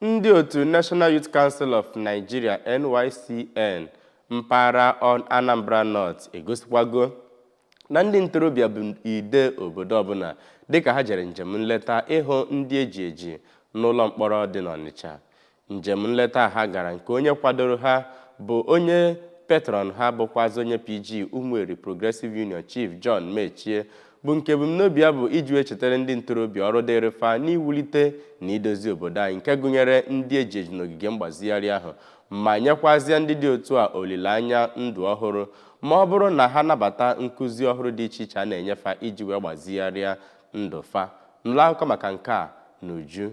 Ndị otu National Youth Council of Nigeria, NYCN, mpaghara Anambra North egosikwago na ndị ntorobịa bụ ide obodo ọbụla, dịka ha jere njem nleta ịhụ ndị eji eji n'ụlọ mkpọrọ dị n'Ọnịcha. Njem nleta ha gara, nke onye kwadoro ha bụ onye patron ha, bụkwazị onye PG Umueri Progressive Union, Chief John Mechie, bụ nke ebumnobi ya bụ iji wee chetara ndị ntorobịa ọrụ dịrị fa n'iwulite na idozi obodo anyị, nke gụnyere ndị eji eji n'ogige mgbazigharị ahụ, ma nyekwazie ndị dị otu a olileanya ndụ ọhụrụ ma ọ bụrụ na ha nabata nkụzi ọhụrụ dị iche iche a na-enyefa iji wee gbazigharịa ndụ fa. Nụrụ akụkọ maka nke a n'uju.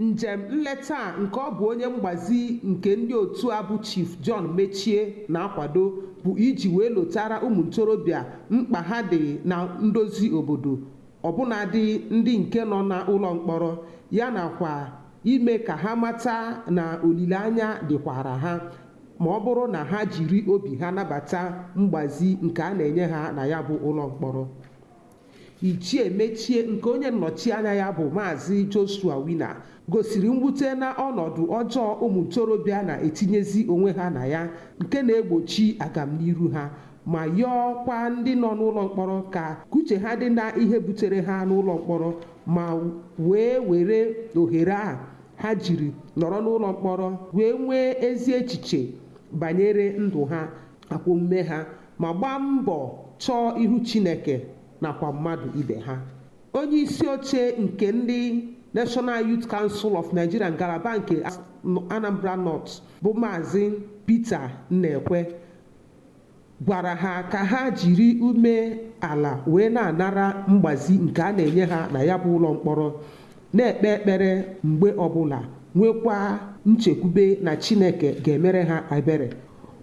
Njem nleta a, nke ọ bụ onye mgbazi nke ndị otu a bụ Chief John Mechie na-akwado, bụ iji wee lotara ụmụ ntorobịa mkpa ha dị na ndozi obodo, ọbụnadị ndị nke nọ n'ụlọ mkpọrọ, ya nakwa ime ka ha mata na olileanya dịkwara ha ma ọ bụrụ na ha jiri obi ha nabata mgbazi nke a na-enye ha na ya bụ ụlọ mkpọrọ. Ichie Mechie, nke onye nnọchianya ya bụ Maazị Joshua Wina, gosiri mwute na ọnọdụ ọjọọ ụmụ ntorobịa na-etinyezi onwe ha na ya, nke na-egbochi agamniru ha, ma yọọkwa ndị nọ n'ụlọ mkpọrọ ka uche ha dị na ihe butere ha n'ụlọ mkpọrọ, ma wee were ohere a ha jiri nọrọ n'ụlọ mkpọrọ wee nwee ezi echiche banyere ndụ ha nakwa omume ha, ma gbaa mbọ chọọ ihu Chineke nakwa mmadụ ibe ha. Onye isi oche nke ndị National Youth Council of Nigeria, ngalaba nke Anambra North, bụ Maazị Peter Nnekwe, gwara ha ka ha jiri ume ala wee na-anara mgbazi nke a na-enye ha na ya bụ ụlọ mkpọrọ, na-ekpe ekpere mgbe ọbụla, nwekwa nchekwube na Chineke ga-emere ha ebere.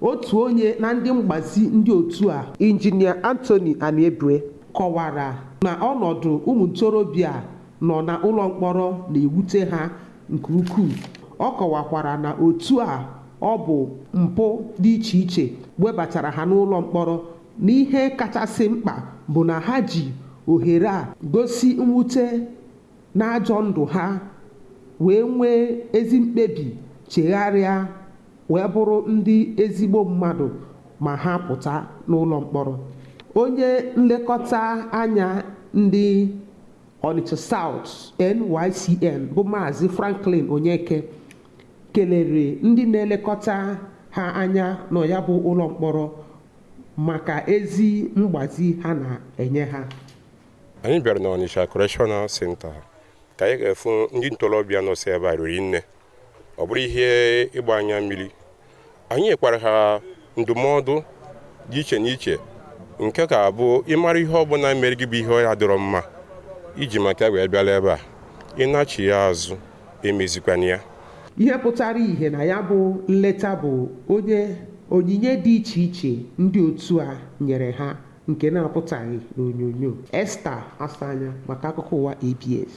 Otu onye na ndị mgbazi ndị otu a, Injinia Anthony Aniebue, kọwara na ọnọdụ ụmụ ntorobịa nọ na ụlọ mkpọrọ na-ewute ha nke ukwuu. Ọ kọwakwara na otu a ọ bụ mpụ dị iche iche webatara ha n'ụlọ mkpọrọ, na ihe kachasị mkpa bụ na ha ji ohere a gosi mwute na ajọ ndụ ha, wee nwee ezi mkpebi, chegharịa, wee bụrụ ndị ezigbo mmadụ ma ha pụta n'ụlọ mkpọrọ. Onye nlekọta anya ndị Onitsha South NYCN, bụ Maazị Franklin Onyeke, kelere ndị na-elekọta ha anya nọ ya bụ ụlọ mkpọrọ maka ezi mgbazi ha na-enye ha. Anyị bịara n'Ọnịsha Correctional Center ka anyị ga-efu ndị ntorobịa nọsi ebe a riri nne. Ọ bụrụ ihe ịgba anya mmiri, anyị nyekwara ha ndụmọdụ dị iche n'iche, nke ka bụ ịmara ihe ọbụla mere gị bụ ihe ya dịrọ mma iji maka ya wee bịara ebe a, ịnachi ya azụ, emezikwana ya. Ihe pụtara ìhè na ya bụ nleta bụ onye onyinye dị iche iche ndị otu a nyere ha, nke na-apụtaghị n'onyonyo. Esther Asanya maka akụkọ ụwa ABS.